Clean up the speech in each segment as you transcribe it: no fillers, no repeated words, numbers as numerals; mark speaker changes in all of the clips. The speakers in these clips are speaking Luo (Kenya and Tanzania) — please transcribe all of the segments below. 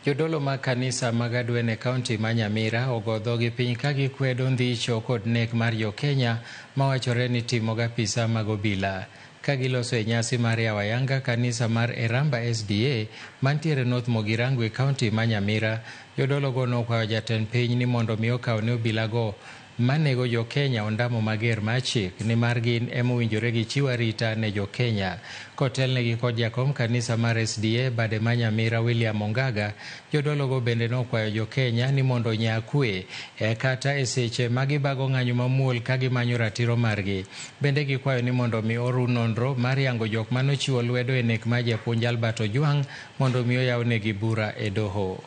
Speaker 1: Jodolo mag kanisa mag Adwen e kaunti ma Nyamira ogo dhogi piny ka gikwedo ndhicho kod nek mar jo-Kenya mawachore ni timo gi apisa mag obila. Ka giloso e nyasi mar yawo ayanga kanisa mar Eramba SDA mantiere North Mugirango e kaunti ma Nyamira, jodologo nokwayo jatend piny ni mondo mi okaw ne obilago manego jo-Kenya ondamo mager mar chik nimar gin emowinjore gichiw arita ne jo-Kenya. Kotelnegi kod jakom kanisa mar SDA bade ma Nyamira William Ongaga, jodologo bende nokwayo jo-Kenya ni mondo onya kwe e kata e seche ma gibago ng'anyo mamuol ka gimanyo ratiro margi. Bende gikwayo ni mondo mi oru nonro mar yango jok manochiwo lwedo e nek mar japuonj Albert Ojwang' mondo mi oyawnegi bura e doho.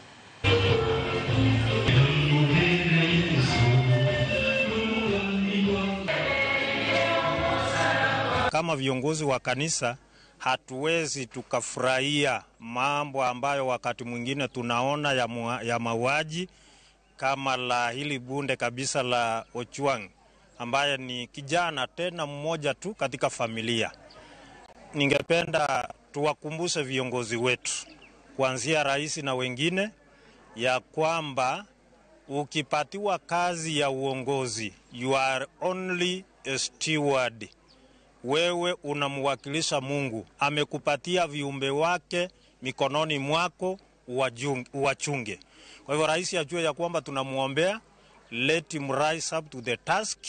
Speaker 2: Kama viongozi wa kanisa hatuwezi tukafurahia mambo ambayo wakati mwingine tunaona ya mauaji kama la hili bunde kabisa la Ojwang ambaye ni kijana tena mmoja tu katika familia. Ningependa tuwakumbushe viongozi wetu kuanzia rais na wengine ya kwamba ukipatiwa kazi ya uongozi, you are only a steward. Wewe unamwakilisha Mungu, amekupatia viumbe wake mikononi mwako uwachunge. Kwa hivyo rais ajue ya kwamba tunamuombea, let him rise up to the task,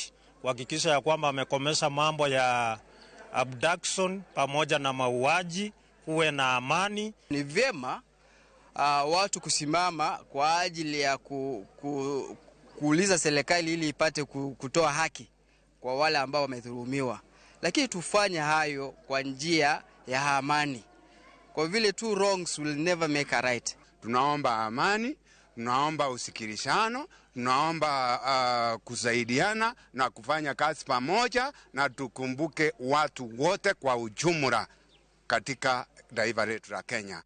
Speaker 2: kuhakikisha ya kwamba amekomesha mambo ya abduction pamoja na mauaji, kuwe na amani.
Speaker 3: Ni vyema watu kusimama kwa ajili ya kuuliza serikali ili ipate kutoa haki kwa wale ambao wamedhulumiwa. Lakini tufanye hayo kwa njia ya amani. Kwa vile two wrongs will never make a right.
Speaker 4: Tunaomba amani, tunaomba usikilishano, tunaomba kusaidiana na kufanya kazi pamoja, na tukumbuke watu wote kwa ujumla katika taifa letu la Kenya.